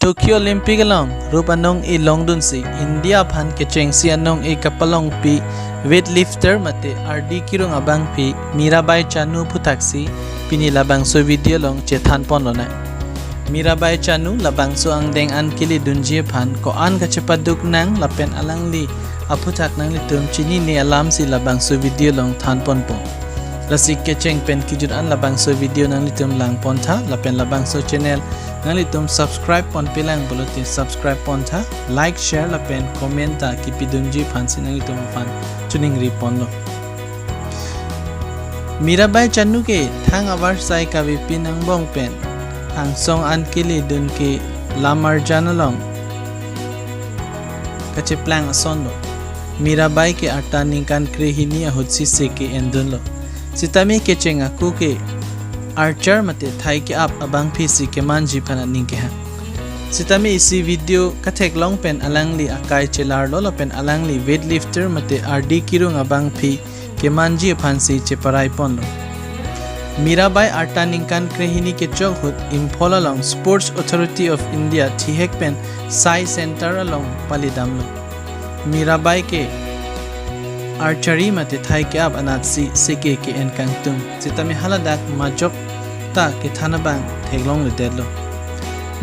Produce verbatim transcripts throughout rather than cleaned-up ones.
Tokyo Olympic along rup anong-e longdunsi India aphan kechengsi anong-e kapalongpi weightlifter mate ardi kirung abangpi Mirabai Chanu aphuthaksi pini labangso video along chethanponlonang. Mirabai Chanu labangso angdeng an keledunji aphan ko-an kachepaduk nang lapen alangli aphuthak nanglitum chinine alamsi labangso video along thanponpo. Lasi kecheng pen kejut an labangso video nanglitum langpontha lapen labangso channel nanglitum subscribe ponpelang pulote subscribe pontha, like, share lapen comment ta kepidunji aphansi nanglitum aphan choningriponlo. Mirabai Chanu ke thang avarsai kavepin angbong pen angsong an keledun ke lam arjan along kacheplang asonlo. Mirabai ke arta ningkan krehini ahutsi seke endunlo. Sitame kecheng ako ke archer mate thai ke-ap abangphisi kemanji aphan aning kehang. Sitame isi video katheklong pen alangli akai chelarlo lapen alangli weightlifter mate ardi kirung abangpi kemanji aphansi cheparaiponlo. Mirabai arta ningkan krehini kechok ahut Imphal along Sports Authority of India thihek pen sai center along paledamlo. Mirabai ke archery mate thai ke-ap anatsi seke ke-en kangtung. Sitame haladak majok ta kethan abang theklongledetlo.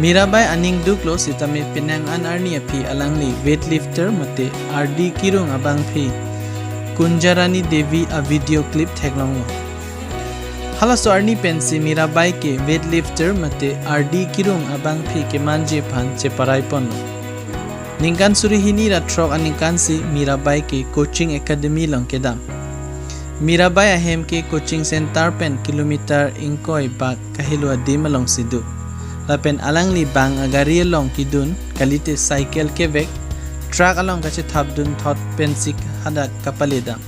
Mirabai aning duklo sitame penang an arni aphi alangli weightlifter mate ardi kirung abangpi Kunjarani Devi a-video clip theklonglo. Halaso arni pensi Mirabai ke weightlifter mate ardi kirung abangpi kemanji aphan cheparaiponlo. Ningkan suri hini ra throk aningkansi Mirabai ke coaching academy along kedam. Mirabai ahem ke coaching center pen kilometer ingkoi bak kahelo adim alongsi do. Lapen alangli bang agari along kedun kalite cycle kevek, truck along kachethapdun thot pensi hadak kapaledam.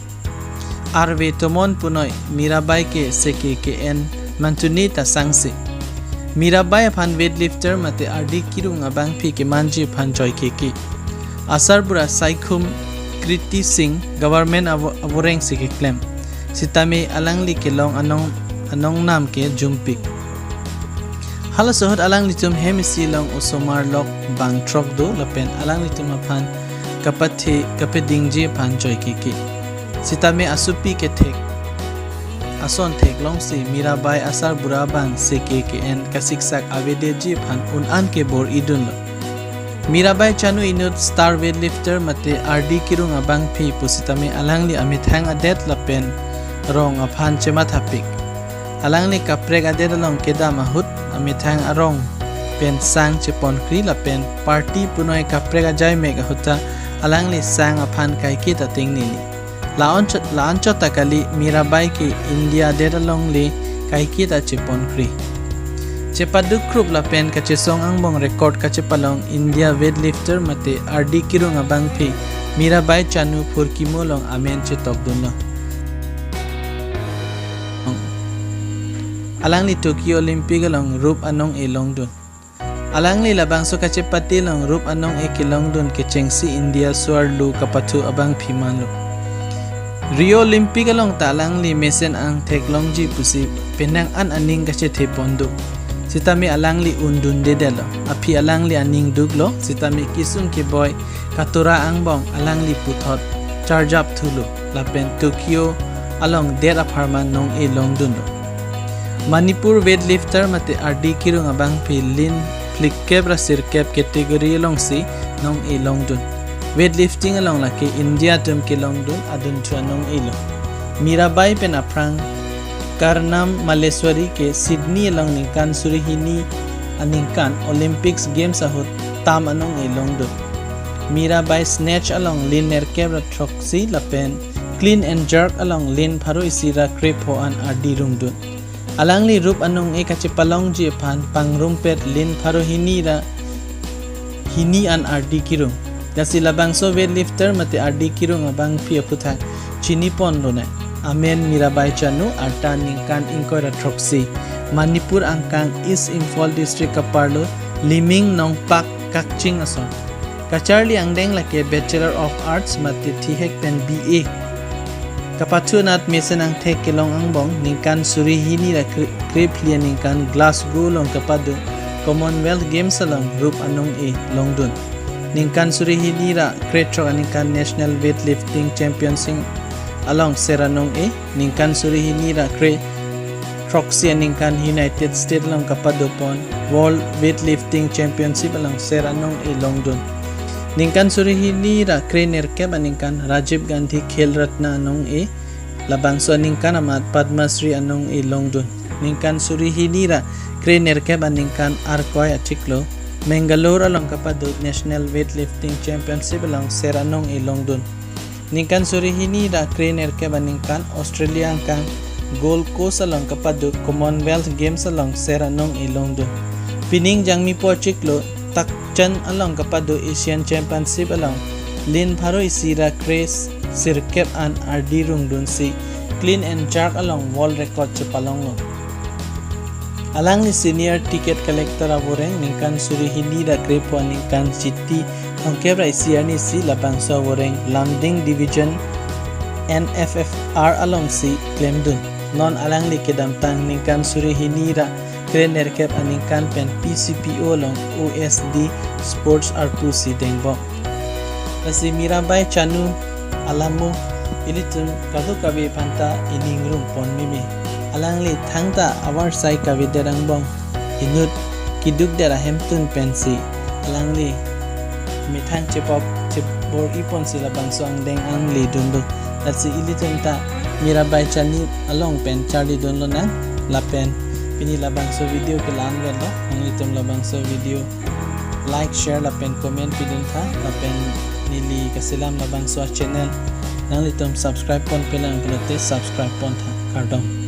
Arve tomon punoi Mirabai ke seke ke-en mantuni ta sangse. Mirabai aphan weightlifter mate ardi kirung abangpi kemanji aphan joikeke. Asarbura saikhum Kriti Singh government avo-, avorengsi keklem. Sitame alangli kelong anong, anong nam ke jumpik. Halaso ahut alanglitum hem isi along osomar lok bang throk do lapen alanglitum aphan kapathe kapedingji aphan joikeke. Sitame asopi kethek ason theklongsi Mirabai asarbura abang seke ke-en kasiksak avedetji aphan un-an ke bor-idunlo. Mirabai Chanu inut star weightlifter mate ardi kirung abangpi pusitame alangli amethang adet lapen rong aphan chemathapik. Alangli kaprek adet along kedam ahut amethang arong pen sang cheponkri lapen party punoi kaprek ajaimek ahut ta alangli sang aphan kaiketa ting nini. La-anchot, la-anchot ta kali, Mirabai ke India adet alongle kaiketa cheponkri. Chepaduk krup lapen kachesong angbong record kachepalong India weightlifter mate ardi kirung abangpi Mirabai Chanu phurkimo along amen chetokdunlo. Alangli Tokyo Olympic along rup anong-e longdun. Alangli labangso kachepate along rup anong-e kelongdun kechengsi India so-arlo kapathu abangpi manlo. Rio Olympic along ta alangli mesen angthek longji pusi penang an aning kachethe pon do. Sitame alangli undundedetlo. Aphi alangli aning duklo, sitame kesung keboi katura angbong alangli puthot charjap thulo lapen Tokyo along det apharman nong-e longdunlo. Manipur weightlifter mate ardi kirung abangpi lin phlikep ra sirkep category alongsi nong-e longdun. Weightlifting along lake India atum kelongdun adunthu anong-elo. Mirabai pen aphrang Karnam Malleswari ke Sydney along ningkan suri hini aningkan Olympics Games ahut tam anong-e longdun. Mirabai snatch along lin nerkep ra throksi lapen clean and jerk along lin pharo isi ra krepho an ardi rungdun. Alangli rup anong-e kachepalongji aphan pangrumpet lin pharo hini ra hini an ardi kirung. Lasi labangso weightlifter mate ardi kirung abangpi aphuthak chiniponlonang. Amen Mirabai Chanu, arta ningkan ingkoi ra throksi. Manipur angkang East Imphal District kaparlo Liming Nongpak Kakching ason. Kacharli angdeng lake Bachelor of Arts mate thihek pen B A. Kapathu anat mesen angthek kelong angbong ningkan suri hini ra kre-, krephli aningkan Glasgow along kapado Commonwealth Games along group anong-e longdun. Ningkan suri hini ra krethrok aningkan National Weightlifting Championship along ser anong-e, ningkan suri hini ra krethroksi aningkan United States along kapadopon World Weightlifting Championship along ser anong-e longdun. Ningkan suri hini ra krenerkep aningkan Rajiv Gandhi Khel Ratna anong-e, labangso aningkan amat Padma Shri anong-e longdun. Ningkan suri hini ra krenerkep aningkan Arkoi achiklo Mangalore along kapado National Weightlifting Championship along ser anong-e longdun. Ningkan suri hini ra krenerkep aningkan Australia angkang Gold Coast along kapado Commonwealth Games along ser anong-e longdun. Pining Jangmipo achiklo Tachan along kapado Asian Championship along lin pharo isi ra kre sirkep an ardi rungdunsi clean and jerk along world record chepalonglo. Alangli senior ticket collector avoreng ningkan suri hini ra krepho aningkan Chiti thomkep ra isi arni si labangso avoreng Lumding Division N F F R alongsi klemdun. Non alangli kedamtang ningkan suri hini ra krenerkep aningkan pen P C P O along O S D Sports arpu si dengbom. Lasi Mirabai Chanu alamo ilitum kadokave aphanta iningrum pon meme. Alangli thangta avarsai kavedet angbong inut keduk det ahemtun pensi alangli methang chepop chebor-i ponsi labangso angdeng angli dunlo. Lasi ilitum ta Mirabai Chanu along pen charlidun lonang. Lapen pini labangso video ke la-an vetlo. Nanglitum labangso video like, share lapen comment pidun tha. Lapen neli kaselam labangso channel nanglitum subscribe ponpelang pulote subscribe pon tha. Kardom.